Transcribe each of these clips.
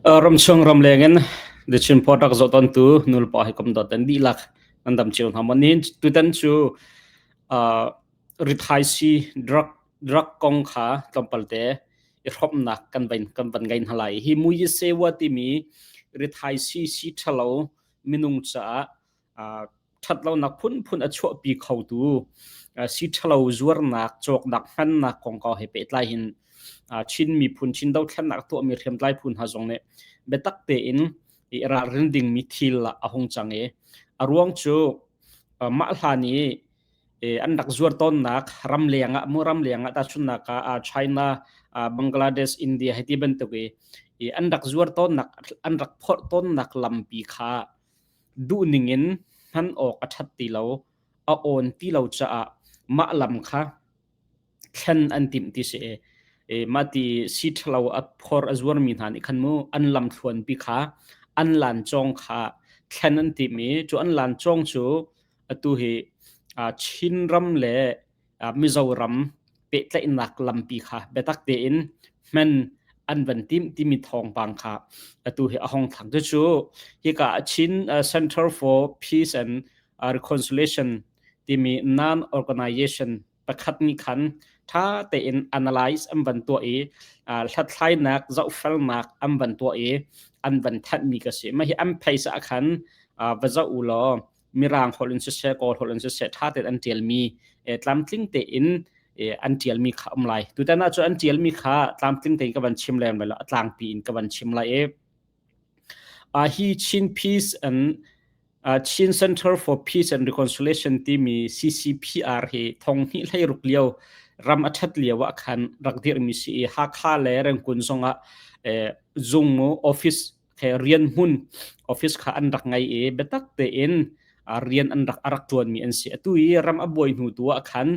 Ramchung ramleng in The Chin Port rak zoh tawntu nulepa hi kom dawt an dihlak nan dam cio hna maw? Nihin tutan cu rithaisii drug drug kong kha tlawmpal te i hrawmhnak kan van kan van ngei hna lai. Hi muyisewa timi rithaisii sii ṭhalo minung caah ṭhatlonak phunphun a chuahpi khotu sii ṭhalo zuarnak, cawknak, hmannak kongkau he pehtlai hin Chin miphun, Chin dothlennak a tuahmi hriamtlai phu hna zong nih biatak tein i ralrin dingmi thil ah a hung cang i a ruang cu mah hlan i an rak zuar tawnnak ramleng ah mu ramleng ah tahchunhnak ah China, Bangladesh, India hei ti bantuk i an rak zuar tawnnak an rak phorh tawnnak lampi kha Duhning in hman awk a ṭhat ti lo, a awn ti lo caah mah lam kha thlen an timh ti si. I mah ti sii ṭhalo a phor a zuarmi hna nih khan mu an lamthluanpi kha an lancawng kha thlen an timh i cu an lancawng cu atu hi Chinram le Mizoram pehtlaihnak lampi kha biatak tein hman an van timh timi thawngpang kha atu hi a hong thang. Cucu hika Chin Center for Peace and Reconciliation timi non-organization pakhat nih khan ṭha tein analyze an van tuah i hlathlainak zohfelnak an van tuah i an van thanhmi ka si. Mah hi an phaisa ah khan va zoh u law Mirang holh in siseh, Kawl holh in siseh, ṭha tein an ṭialmi tlamtling tein an ṭialmi kha um lai. Tutan ah cun an ṭialmi kha tlamtling tein ka van chim lem lai lo, a tlangpi in ka van chim lai i hi Chin Peace and Chin Center for Peace and Reconciliation timi CCPR hi thong hnih hlei ruk lio ram a ṭhat lio ah khan rak dirhmi si i Hakha le Rengkun zongah zung office he rian hmun office kha an rak ngei i biatak tein rian an rak a rak ṭuanmi an si. Atu i ram a buai hnu tu ah khan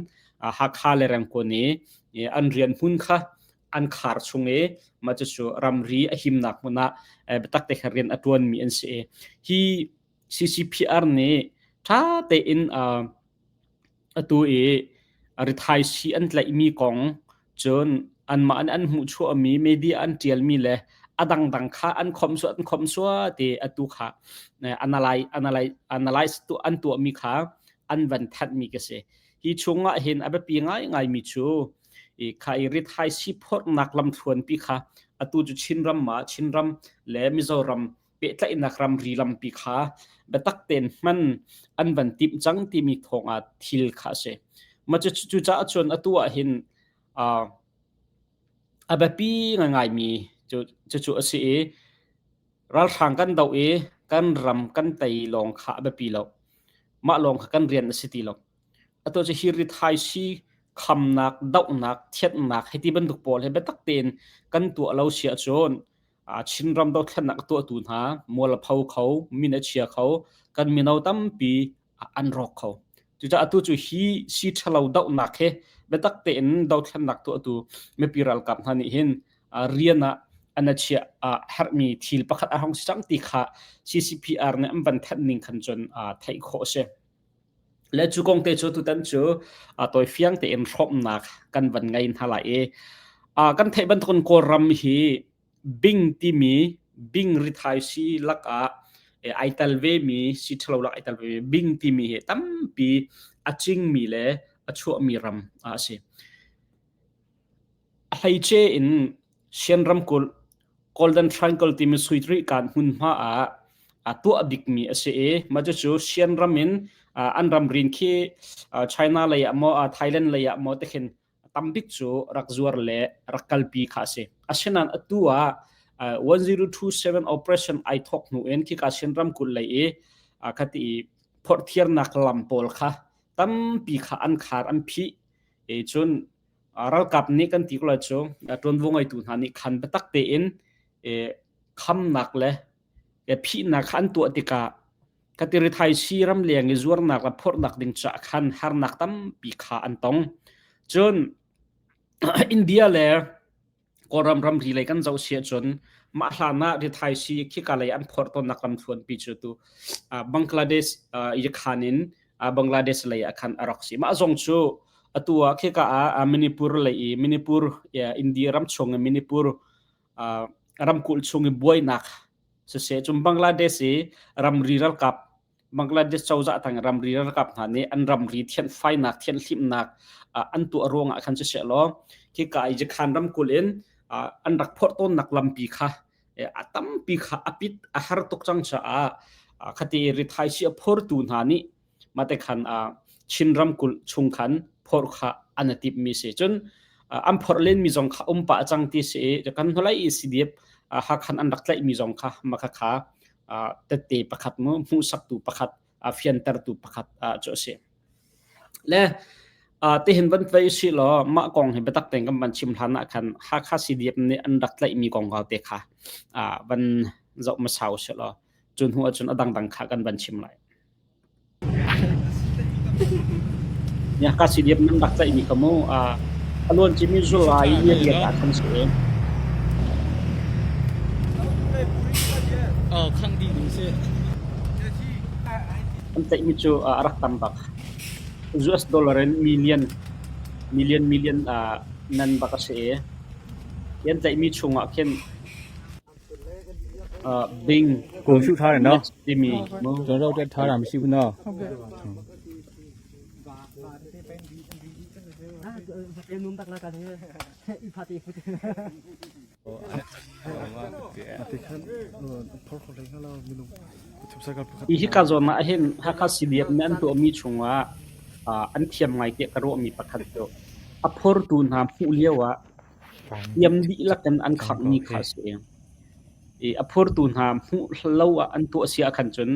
Hakha le Rengkun i an rian hmun kha an khar chung i mah cucu ramri a himnak hmun ah biatak te kha rian a ṭuanmi an si i hi CCPR nih ṭha tein atu i rithaisii an tlaihmi kong cun anmah nih an hmuhchuahmi media an ṭialmi le a dangdang kha an khomhsuat an khomhsuat i atu kha analyze analyze analyze tu an tuahmi kha an van thanhmi ka si. Hi chungah hin a biapi ngaingaimi cu i kha i rithaisii phorhnak lamthluanpi kha atu cu Chinram ah Chinram le Mizoram pehtlaihnak ramri lampi kha biatak tein hman an van timh cang timi thawng ah thil kha a si. Mah cucaah cun atu ah hin a biapi ngaingaimi cucu a si i ralhrang kan doh i kan ram kan tei lawng kha a biapi lo. Mah lawng kha kan rian a si ti lo. Atu cu hi rithaisii khamnak, dohnak, thianhnak hei ti bantuk pawl hi biatak tein kan tuah lo si ahcun Chinram dothlennak a tuahtu hna mual a pho kho, min a chia kho, kan mino tampi an rawk kho. Cucaah atu cu hi si ṭhalo dohnak hi biatak tein dothlennak tuahtu mipi ralkap hna nih hin rian ah an a chiah herhmi thil pakhat a hong si cang ti kha CCPR nih an van thanh ning khan cun theih khawh a si. Le cu kong te cu tutan cu tawifiang tein hrawmhnak kan van ngei hna lai i kan theih bantukin Kawlram hi bing timi bing rithai si lakah ai tel vemi si ṭhalo lak ai tel vemi bing timi hi tampi a cingmi le a chuahmi ram a si. A hleice in Shan ramkulh Golden Triangle timi suitrikan hmunhma ah a tuah bikmi a si i mah cucu Shan ram in an ramrin khi China lei ah maw Thailand lei ah maw tikhin tambik cu rak zuar le rak kalpi kha a si. Asinain atu ah 1027 operation ai thawk hnu in khika Shan ramkulh lei i khati i phorhthiarnak lam pawl kha tampi kha an khar an phih i cun Ralkap nih kan ti ko lai cu ṭuanvo ngeitu hna nih khan biatak tein khamnak le phihnak kha an tuah tikah katirithai ramleng i zuarnak le phorhnak ding caah khan harnak tampi kha an tong. Cun India le Kawlram ramri lei kan zoh si ahcun mah hlan ah rithaisi khika lei an phorh tawnnak lamthluanpi cu tu Bangladesh Yakhan in Bangladesh lei ah khan a rak si. Mah zong cu atu ah khika ah Manipur lei i Manipur India ram chung i Manipur. ramkulh chung i buainak siseh cun Bangladesh i ramri ralkap Bangladesh cozah tang ramri ralkap hna nih an ramri thianhfainak thianhhlimhnak an tuah ruangah khan siseh law khika i Jakhan ramkulh in an rak phorh tawnnak lampi kha a tampi kha a pit a har tuk cang caah khati rithaisi a phortu hna nih mate khan Chin ramkulh chung khan phorh kha an i timhmi si. Cun an phorh lenmi zong kha um pah cang ti si i kan hnulei i CDF Hakhan an rak tlaihmi zong kha maka kha tette pakhat mu hmuhsaktu pakhat fiantertu pakhat cu a si. Le tihin van tlai si law mah kong hi biatak tein kan van chim hlan ah khan Hakha CDF nih an rak tlaihmi kong kau te kha van zoh hmasa usih law cu hnu ahcun a dangdang kha kan van chim lai. Ka CDF nan rak tlaihmi kha mu a luan cimi July ni riat ah khan si. An tlaihmi cu a rak tam bak. US dollar in million million million nan bak a si i an tlaihmi chungah khin Bing ကိုရှုထားတယ်နော် timi mu ကျွန်တော်တို့တက်ထားတာမရှိဘူးနော် Hi ka zawn ah hin Hakha CDF nih an tuahmi chungah an thiam ngai tiah ka ruahmi pakhat cu a phortu hna hmuh lio ah Thiam dihlak in an khanghmi kha a si. I a phurtu hna hmuh lo ah an tuah si ahkhan cun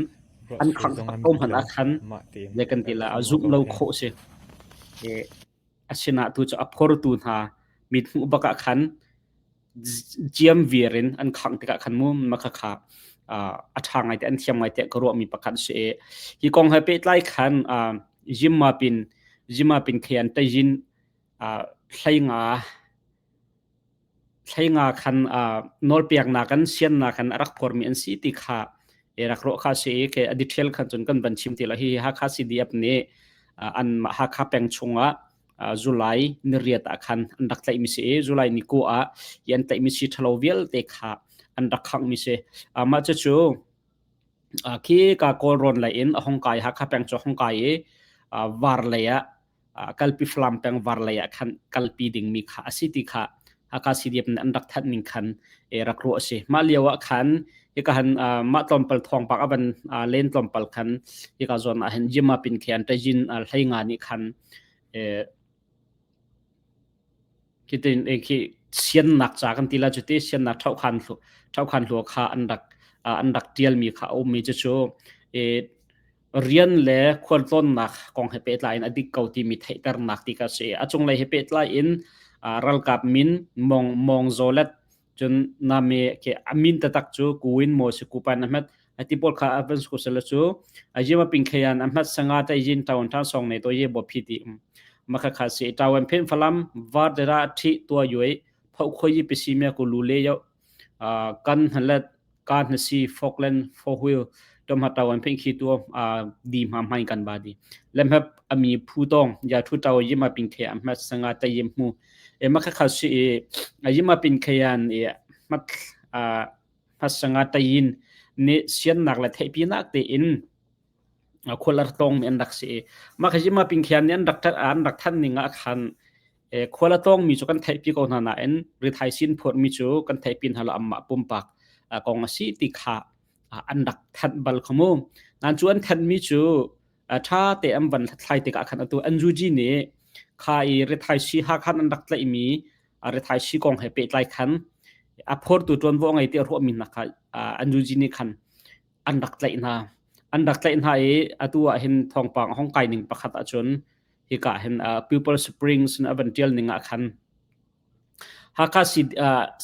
an khangh tak ko hmanh ah khan zei kan ti lai zumh lo khawh a si. I asinain tu cu a phortu hna mithmuh bak ah khan ciam vir in an khangh tikah khan mu makhakha a ṭha ngai te an thiam ngai tiah ka ruahmi pakhat a si i hi kong he pehtlai khan Jimmapin Jimmapin Khayan Tayyin hleinga khan nawlpeknak in siannak in a rak phormi an si ti kha rak ruah kha si i a detail khan cun kan van chim ti lo. Hihi Hakha CDF nih an Hakha peng chungah July ni riat ah khan an rak tlaihmi si i July ni ku ah hi an tlaihmi si ṭhalo vialte kha an rak khanghmi si. Mah cucu khi ka Kawlrawn lei in a hung kai Hakha peng cu a hung kai i var lei ah kalpi Falam peng var lei ah khan kalpi dingmi kha a si ti kha Hakha CDF nih an rak thanh ning khan rak ruah a si. Mah lio ah khan hika han mah tlawmpal thawngpak a van len tlawmpal khan hika zawn ah hin Jima pin khe an tajin hleinga nih khan khitin khi siannak ca kan ti la cuti siannak ṭhauhkhan ṭhauhkhan hlua kha an rak an rak ṭialmi kha a ummi cucu rian le khualtlawnnak kong he pehtlai in a dik ko timi theihternak ti ka si. A cunglei he pehtlai in ralkap min Mong Mong Zolet cun name ke a min tatak cu Kuwin Mo si kupan a hmet ati pawl kha a van sku sela cu ajima ping khayan a hmat sanga ta yin taun tha song ne to ye bo phi ti makha kha si tawan phen falam var dera thi tua yoi phau khoi pi si me ku lu le yo kan halet ka na si Falkland four wheel tom ha tawan phen khi tu di ma mai kan ba di lemhap ami phu tong ya thu taw yima ping the am mat sanga ta yim mu e ma kha kha si e yima pin khayan e mat a mat sanga ta yin ne sian nak la thei pi nak te in khual ar tong mi an rak si ma kha yima ping khian ni an rak an rak than ning a khan Khual a tlawngmi cu kan theihpi ko hna nain rithai sin phawtmi cu kan theihpi hna lo anmah pumpak kong a si ti kha an rak thanh bal kha mu. Nan cu an thanhmi cu ṭha te an van hlathlai tikah khan atu NUG nih kha i rithai si ha khan an rak tlaihmi rithai si kong he pehtlai khan a phortu ṭuanvo a ngei ti a ruahmi hna kha NUG nih khan an rak tlaih hna. An rak tlaih hna i atu ah hin thawngpang a hong kai ning pakhat ahcun hika hin Pupil Springs in a van tial ning ah khan Hakha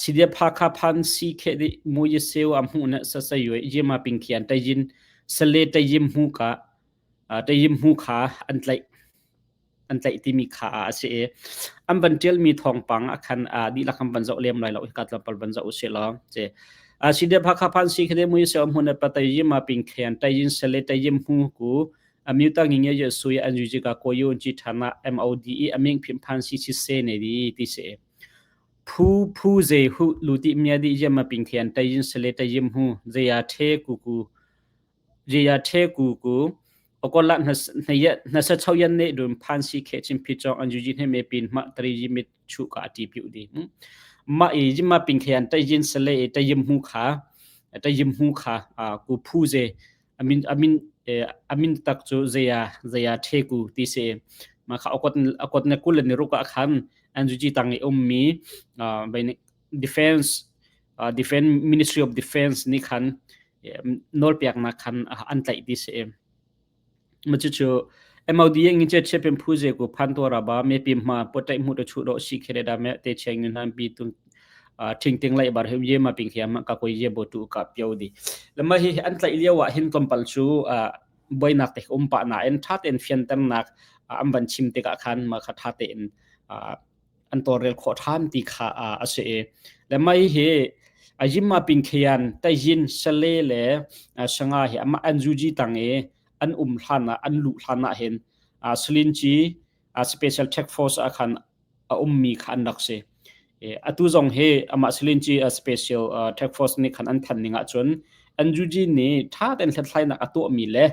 CDF Hakha phan si khe di mu ye seu a hmu na sa sa yue yema ping khian tayin sale tayim hu ka tayim hu kha an tlaih an tlaih timi kha a si i an van tialmi thawngpang a khan dihlak an van zoh lem lai lo hika tlawmpal van zoh usih law ce CDF Hakha phan si khe mu ye seu a hmu na pa tayim ma ping khian tayin sale tayim hu ku Amyuta nginge ye sui an yuji ka koyun chi thana MODE aming phim phan si chi se ne di ti se. Phu phu ze hu lu ti mia di yem ma ping thian tai yin sele tai yim hu ze ya the ku ku ze ya the ku ku okola na na sa chau yan ne dun phan si khe chin phi chong an ju ji ne me pin ma tri ji mit chu ka ti pi di ma i jim ma ping khian tai yin sele tai yim hu kha tai yim hu kha ku phu ze amin amin amin tak chu zeya zeya the ku ti se ma kha okot akot ne kul ni ruka khan an ju ji tang i ummi defense defense ministry of defense ni khan nol piak na khan an tlai ti se Ma cucu MOD ngin che che pin phu ze ku phan to ra ba me pim ma potai mu to chu do si khere da me te cheng ngin han pi tung thing ting lai bar hem ye ma ping hiam ka koi ye bo tu ka pyo di lama hi an tlai liawa hin tompal chu boinak te um pa na en tha ten fian tam nak am ban chim te ka khan ma kha tha te in an tawlrel khawh ṭhan ti kha a si i le mei hi Ayimma Pinkhian Tayin Sale le Sanga hi amah an zuji tang i an um hlan ah an luh hlan ah hin Salinci Special Task Force ah khan a ummi kha an rak si. Atu zong hi amah Salinci Special Task Force nih khan an thanh ning ahcun NUG nih ṭha tein hlathlainak a tuahmi le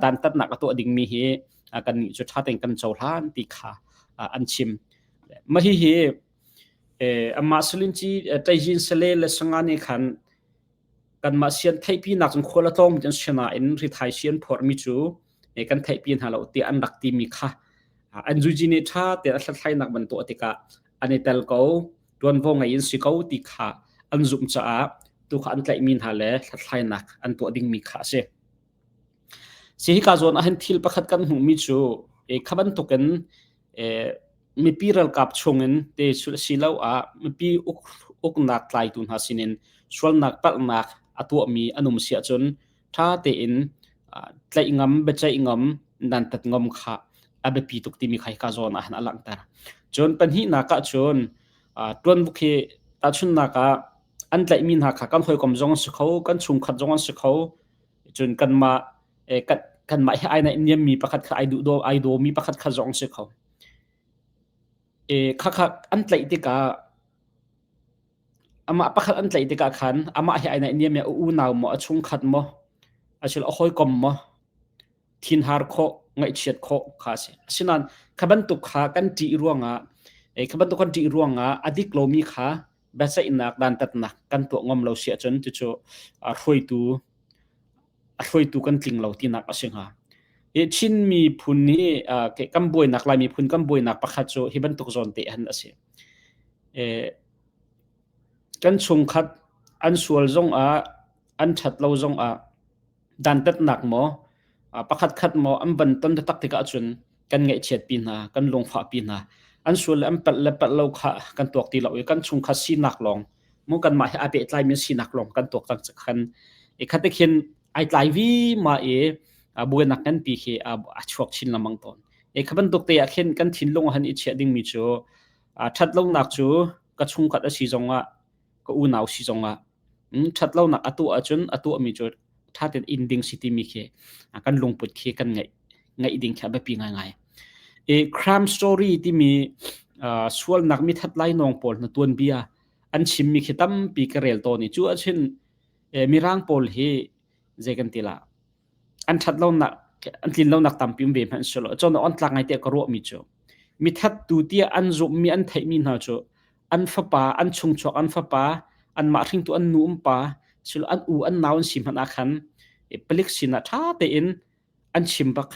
dantatnak a tuah dingmi hi kannih cu ṭha tein kan cohlan ti kha an chim. Mah hihi amah Salinci Taizin Sale le Sanga nih khan kanmah sian theihpinak cun khual a tlawngmi an si nain rithai si an phorhmi cu kan theihpi hna lo tiah an rak timi kha an zuji nih ṭha tein a hlathlainak ban tuah tikah an i tel ko ṭuanvo ngei in si ko ti kha an zumh caah tu kha an tlaihmi hna le hlathlainak an tuah dingmi kha a si. Si hika zawn ah hin thil pakhat kan hmuhmi cu kha bantukin mipi ralkap chungin te siloah mipi uknak tlaitu hna sinin sualnak palhnak a tuahmi an um si ahcun ṭha tein tlaih ngam, biaceih ngam, dantat ngam kha a biapi tuk timi kha hika zawn ah hin a langhter. Cun pahnihnak ah cun ṭuanvuk hi tahchunhnak ah an tlaihmi hna kha kan hawikom zong an si kho, kan chungkhat zong an si kho, cun kanmah kanmah he ai naihniammi pakhat kha ai duh daw ai dawmi pakhat kha zong si kho. Khakha an tlaih tikah amah pakhat an tlaih tikah khan amah he ai naihniam a unau maw a chungkhat maw asilo a hawikom maw thinhar khawh ngaihchiat khawh kha a si. Asinain kha bantuk kha kan ṭih ruangah kha bantuk kan ṭih ruangah a dik lomi kha biaceihnak dantatnak kan tuah ngam lo si ahcun cucu hruaitu a hruaitu kan tling lo tinak a si hnga. Hi Chin miphun hi kan buainak Lai miphun kan buainak pakhat cu hi bantuk zawn te han a si. Kan chungkhat an sual zong ah an ṭhat lo zong ah dantatnak maw pakhat khat maw an van ton taktak tikah cun kan ngaihchiatpi hna kan lungfahpi hna an sual le an palh le palh lo kha kan tuak ti lo i kan chungkhat sinak lawng mu kanmah he aa pehtlaimi sinak lawng kan tuak cang khan i khat khin ai tlai vi ma i buainak nganpi khi a chuak chin lengmang tawn i kha bantuk te ah khin kan thinlung han i chiah dingmi cu ṭhat lonak cu ka chungkhat a si zongah ka unau si zongah ṭhat lonak a tuah ahcun a tuahmi cu ṭha tein in ding si timi khi kan lungput khi kan ngeih ngeih ding khi a biapi ngaingai. I crime story timi sualnak mi that lai nawng pawl na tuanbia an chimmi khi tampi ka rel tawn i cu ahcun mirang pawl hi zei kan ti la an ṭhat lonak an tlin lonak tampi um ve hmanh selaw cun on tlak ngai tiah ka ruahmi cu mi thattu tiah an zumhmi an theihmi hna cu an fapa an chungchuak an fapa anmah hringtu an nu um pa silo an u an nau an si hmanh ah khan palik sinah ṭha tein an chim bak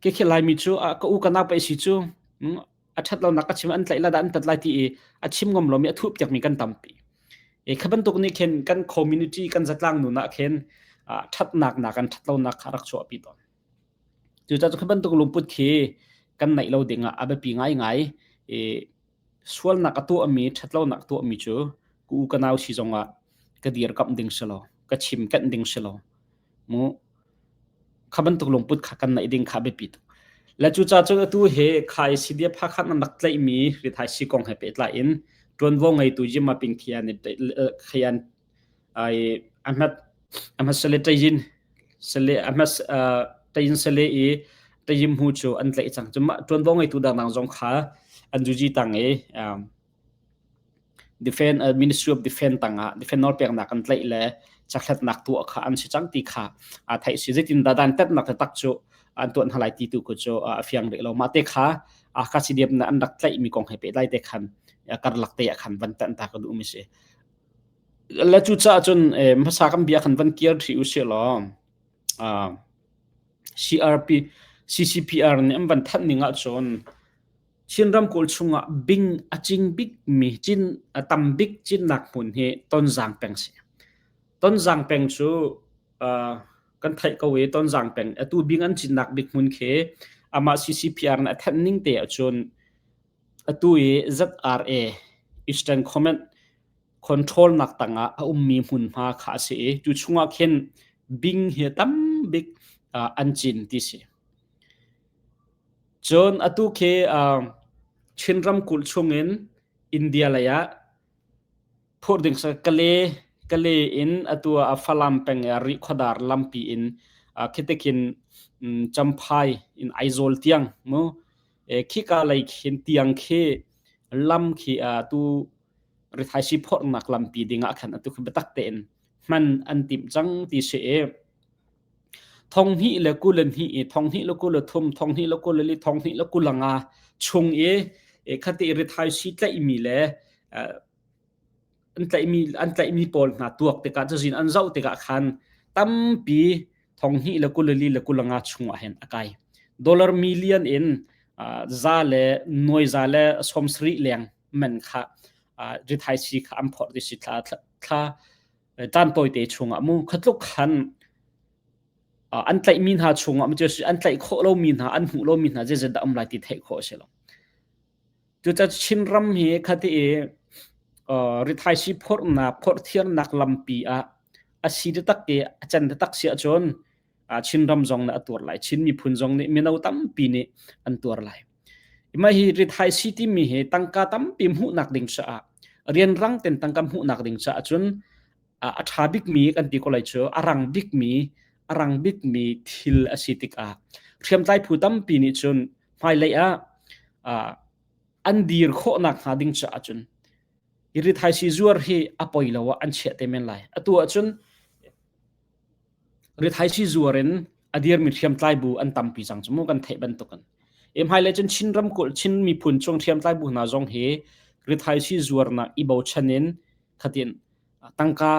ke khi laimi cu ka u ka nau pa si cu a ṭhat lonak ka chim an tlaih la dah an tat lai ti i a chim ngam lomi a thuh piakmi kan tampi e kha bantuk nih khin kan community kan zatlang nun ah khin ṭhatnak nak kan ṭhat lonak kha rak chuahpi tawn cucaah cu kha bantuk lungput khi kan neih lo ding ah a biapi ngaingai i sualnak a tuahmi ṭhat lonak a tuahmi cu ka u ka nau si zongah ka dirkamh ding si lo ka chim kanh ding si lo mu Kha bantuk lungput kha kan neih ding kha a biapi tuk. Le cucaah cun atu hi khai CDF Hakha nan rak tlaihmi rithai sii kong he pehtlai in ṭuanvo ngeitu Jimma Ping Khian Khian ai ahmat ahmat sale tayin sale ahmat tayin sale i tayim hu cu an tlaih cang. Cuma ṭuanvo ngeitu dangdang zong kha an juji tang i. Defense Ministry of Defense tangah defense nawlpeknak an tlaih le chakthlatnak tuah kha an si cang ti kha a theih si. Zeitin dah dantatnak taktak cu an tuah hna lai ti tu khu cu a fiang rih lo. Mah te kha Hakha CDF na an rak tlaihmi kong he pehtlai te khan karlak te ah khan van tanh ta ka duhmi si. Le cucaah cun hmasa kan bia khan van kir ṭhi usih law CRP CCPR nih an van thanh ning ahcun Chin ramkulh chungah bing a cing bikmi cin a tam bik cinnak hmun hi Tonzang peng si. Tonzang peng cu kan theih ko i Tonzang peng atu bing an cinnak bik hmun khi amah CCPR nih a thanh ning te ahcun atu i ZRA Eastern Command control nak tangah a ummi hmunhma kha a si i cu chungah khin bing hi tam bik an cin ti si. Cun atu khi Chin ramkulh chungin India lei ah phurh ding Kale in atu ah Falam peng i Rihkhawdar lampi in khi khin Champhai in Aizawl tiang mu khika lei khin tiang khi lam khi atu rithaisii phorhnak lampi ding ah khan atu khi biatak tein hman an timh cang ti si i 2022 i 2023 2024 2025 chung i khati rithaisii tlaihmi le an tlaihmi pawl hna tuak tikah cazin an zoh tikah khan tampi 2024 chungah hin a kai. Dollar million in za le nuai za le 70 leng man kha rithaisii kha an phorh ti si thla thla caan tawite chungah mu khatluk khan an tlaihmi hna chungah mu an tlaih khawh lomi hna an hmuh lomi hna zeizat dah um lai ti theih khawh a si lo. Cucaah Chinram hi khati i rithaisii phorhnak phorhthiarnak lampi ah a si taktak i a can taktak si ahcun Chinram zong nih a tuar lai. Chin miphun zong nih mino tampi nih an tuar lai. Mah hi rithaisii timi hi tangka tampi hmuhnak ding caah rianrang ten tangka hmuhnak ding caah cun a ṭha bikmi kan ti ko lai cu a rang bikmi a rang bikmi thil a si tikah hriamtlai phu tampi nih cun hmailei ah an dir khawhnak hnga ding caah cun hi rithaisii zuar hi a poi lo ah an chiah te men lai. Atu ahcun rithaisii zuar in a dirmi hriamtlai bu an tampi cang cu mu kan theih bantukin. I hmailei cun Chin ramkulh Chin miphun chung hriamtlai bu hna zong hi rithaisii zuarnak i bochan in khatin tangka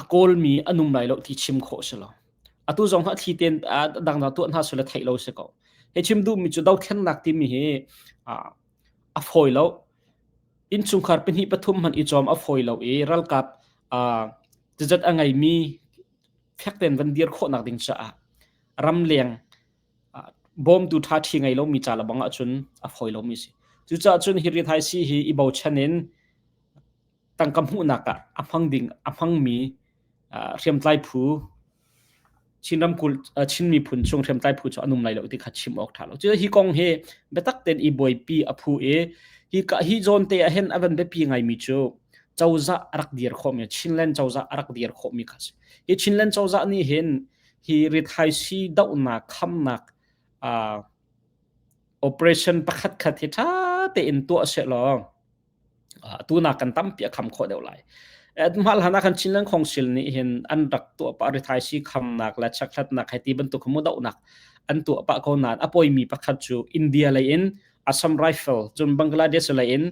a kawlmi an um lai lo ti chim khawh si lo. Atu zong a thli ten dangdang tuah hna sule theih lo si ko. Hi chim duhmi cu dothlennak timi hi a fawi lo. Innchungkhar pahnih pathum hmanh i cawm a fawi lo i ralkap cazat a ngeimi fek tein van dir khawhnak ding caah ramleng bawmtu ṭha ṭhi ngei lomi ca lebang ahcun a fawi lomi si. Cucaah cun hi rithaisii hi i bochan in tangka hmuhnak ah a hmang ding a hmangmi hriamtlai phu Chin ramkulh Chin miphun chung hriamtlai phu cu an um lai lo ti kha chim awk ṭha lo. Cu hi kong hi biatak tein i buaipi a phu i hi ka hi zawn te ah hin a van biapi ngaimi cu cozah a rak dir khawhmi Chinland cozah a rak dir khawhmi kha si. Hi Chinland cozah nih hin hi rithaisii dohnak khamnak operation pakhat khat hi ṭha tein tuah sehlaw atu nak kan tampi a kham khawh deuh lai. Hmal han ah khan Chinland Council nih hin an rak tuah pah rithaisii khamnak le chekhlatnak hei ti bantuk mu dohnak an tuah pah ko nain a poimi pakhat cu India lei in Assam Rifle cun Bangladesh lei in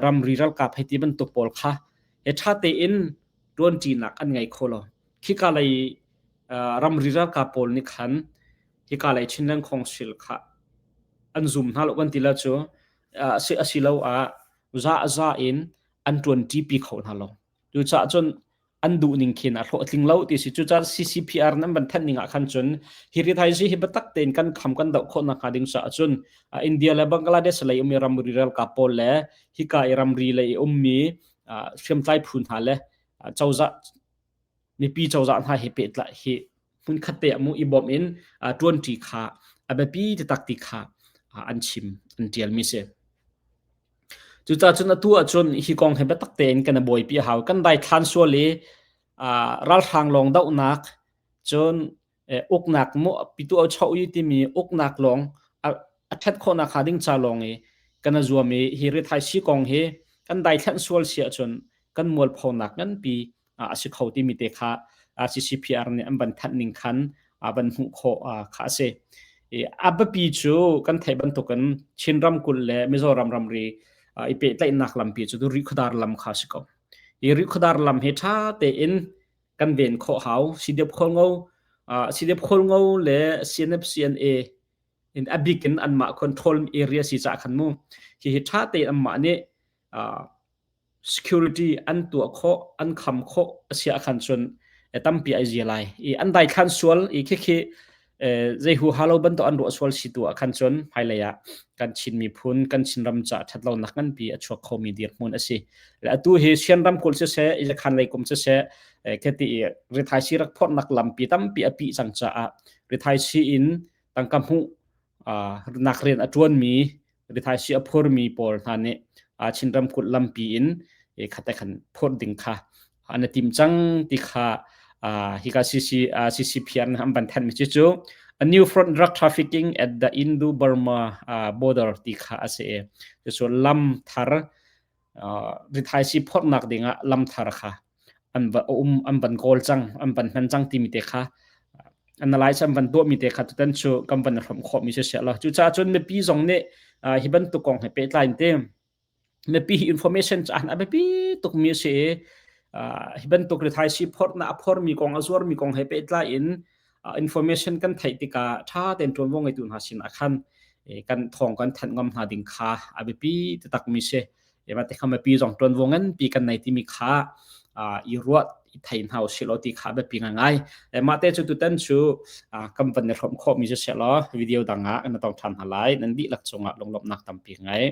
ramri ralkap hei ti bantuk pawl kha he ṭha tein ṭuanṭinak an ngei kho lo. Khika lei ramri ralkap pawl nih khan hika lei Chinland Council kha an zum hna lo kan ti la cu asiloah za in an ṭuanṭipi kho hna lo. Cucaah cun an duh ning khin a hlawhtling lo ti si. Cucaah CCPR nan van thanh ning ah khan cun hi rithaisi hi biatak tein kan kham kan doh khawh nakhnga ding caah cun India le Bangladesh lei ummi ramri ralkap pawl le hika i ramri lei i ummi hriamtlai phu hna le cozah mipi cozah hna he pehtlai hi hmunkhat te ah mu i bawmh in ṭuanṭi kha a biapi taktak ti kha an chim an ṭialmi si. Cucaah cun atu ahcun hi kong he biatak tein kan i buaipi a hau. Kan daithlan sual i ralhrang lawng dohnak cun uknak mu pitu au i timi uknak lawng a ṭhat khawhnak hnga ding ca lawng i kan i zuam i hi rithaisii kong hi Kan daithlanh sual si ahcun kan mualphonak nganpi a si kho timi te kha CCPR nih an van thanh ning khan van hmuh khawh kha a si. A biapi cu kan theih bantukin Chin ramkulh le Mizoram ramri i pehtlaihnak lampi cu Rihkhawdar lam kha a si ko. Hi Rihkhawdar lam hi ṭha tein kan ven khawh hau. CDF Khualngo CDF Khualngo le CNF CNA in a bik in anmah control area si caah khan mu hihi ṭha tein anmah nih security an tuah khawh an kham khawh a si ahkhan cun tampi ai zia lai i an daithlan sual i khikhi zei hu halo bantuk an ruah sual si tu ah khan cun hmailei ah kan Chin miphun kan Chinram ca ṭhatlonak nganpi a chuak khomi dirhmun a si. Atu hi Sian ramkulh siseh Izakhan lei kum siseh kheti i rithaisi rak phorhnak lampi tampi a pih cang caah rithaisi in tangka hmuh nak rian a ṭuanmi rithaisi a phurmi pawl hna nih Chin ramkulh lampi in khate khan phurh ding kha an i tim cang ti kha hika CC CCPR nih an van thanh mi cu a new front drug trafficking at the Indo-Burma border ti kha a si i cucu lam thar rithaisi phorhnak dingah lam thar kha an va um an van kawl cang an van hman cang timi te kha analyze an van tuahmi te kha tutan cu kan van hrawm khawhmi si sia lo cucaah cun mipi zong nih hi bantuk kong he pehtlai in te mipi hi information caan a biapi tukmi a si i hi bantuk rithaisi phorhnak a phormi kong a zuarmi kong he pehtlai in information kan theih tikah ṭha tein ṭuanvo ngeitu hna sinah khan kan thawng kan thanh ngam hna ding kha a biapi takmi si. Ema te kha mipi zong ṭuanvo nganpi kan nei timi kha i ruah i thei hna usih law ti kha biapi ngai. Mah te cu tutan cu kan van i hrawmh khawhmi cu seh law video dang ah na tong ṭhan hna lai. Nan dihlak cungah lunglawmhnak tampi ngai.